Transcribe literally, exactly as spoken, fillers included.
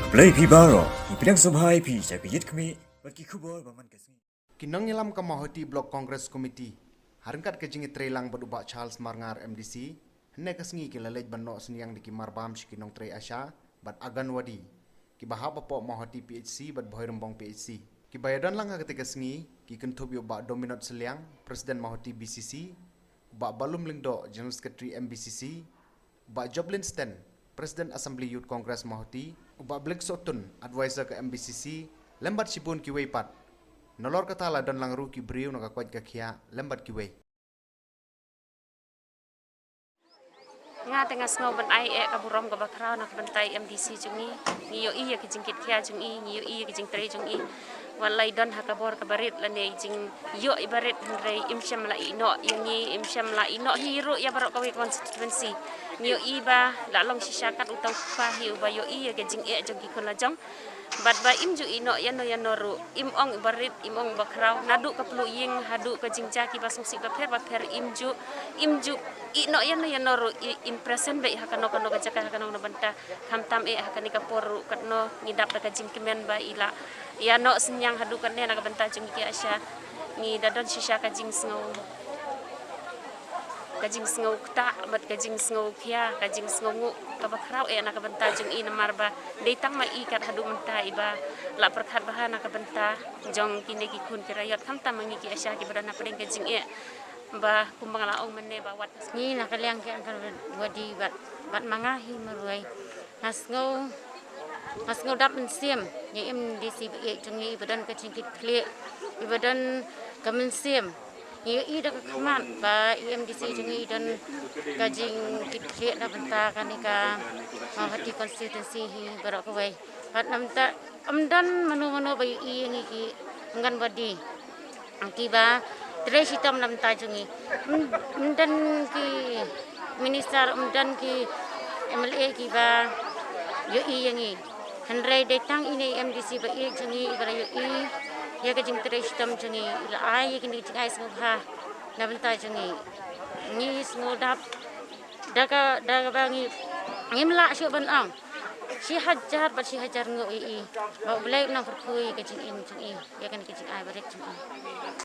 Blei phi baroh, ngi pdiang sngewbha ïa phi sha ka Ïit Khmih bad ki khubor ba man ka sngi. Ki nongïalam ka Mawhati Block Congress Committee ha ryngkat ka jingïatreilang bad u Bah Charles Marngar, M D C, hynne ka sngi ki la leit ban noh synñiang da ki marbam sha ki nongtrei ASHA bad Anganwadi kiba hap hapoh Mawhati P H C bad Bhoirymbong P H C. Kiba ïadon lang ha katei ka sngi ki kynthup ïa u Bah Dominot Sylliang, President Mawhati B C C, u Bah Balum Lyngdoh, General Secretary M B C C, u Bah Joblin Sten, President Assembly Youth Congress Mawhati, u Bah Blek Sohtun, Advisor ka M B C C, lem bad shibun kiwei pat. Nalor kata la don lang ruh ki briew na ka koit ka khiah lem bad kiwei. Nga te nga sngew ban ai eh ka burom kaba khraw na ka bynta i M D C jong ngi. Ngi ïohi ïa ka jingkit khia jong i, ngi ïohi ïa ka jingtrei jong i. Wat la i don ha ka bor kaba rit lane i jingïoh iba rit, hynrei im shym la i noh ïa ngi, im shym la i noh hi ruh ïa baroh kawei ka constituency. Ngi ïohi ba la long shisha kat uta u kpa hi uba ïohi ïa ka jingeh jong ki khun la jong. Bad ba im ju ïeh noh ïano ïano ruh, im ong iba rit, im ong iba khraw, naduh ka plu ïing haduh ka jingjia kiba sngewsih bapher bapher, im ju, im ju ïeh noh ïano ïano ruh, i-, in present beit ha kano kano ka jaka, ha kano kano bynta. Khamtam eh ha kane ka por ruh katno ngi dap da ka jingkmen ba i la ïa noh synñiang haduh katne na ka bynta jong ngi ki ASHA. Ngi da don shisha ka jingsngew, ka jingsngew ktah bad ka jingsngew khia, ka jingsngew nguh kaba khraw eh na ka bynta jong i, namar ba dei tang ma i kat haduh mynta iba la pyrkhat bha na ka bynta jong kine ki khun ki raiot, khamtam ma ngi ki ASHA kiba don hapdeng ka jingeh. Ba kumba nga la ong mynne ba wat ngi na ka liang ki Anganwadi bad, bad ma nga hi marwei, nga sngew, nga sngew dap mynsiem ïa i M D C ba ïeit jong ngi, iba don ka jingkitkhlieh, iba don ka mynsiem. Ngi ïohi da ka khmat ba i M D C jong ngi i don ka jingkitkhlieh na bynta kane ka Mawhati constituency hi baroh kawei. Bad na bynta ym don mano mano ba ïohi ïa ngi ki Anganwadi kiba trei shitom na bynta jong ngi. Ym, ym don ki minister, ym don ki M L A kiba ïohi ïa ngi. Hynrei dei tang ine i M D C ba ïeit jong ngi iba la ïohi ïa ka jingtrei shitom jong ngi, i la ai ïa kine ki jingai sngewbha na bynta jong ngi. Ngi sngew dap da ka, da kaba ngi, ngim lah shuh ban ong. Shi hajar bad shi hajar nguh ïa i. Ba U Blei un nang pyrkhu ïa ka jingim jong i, ïa kane ka jingai barit jong i.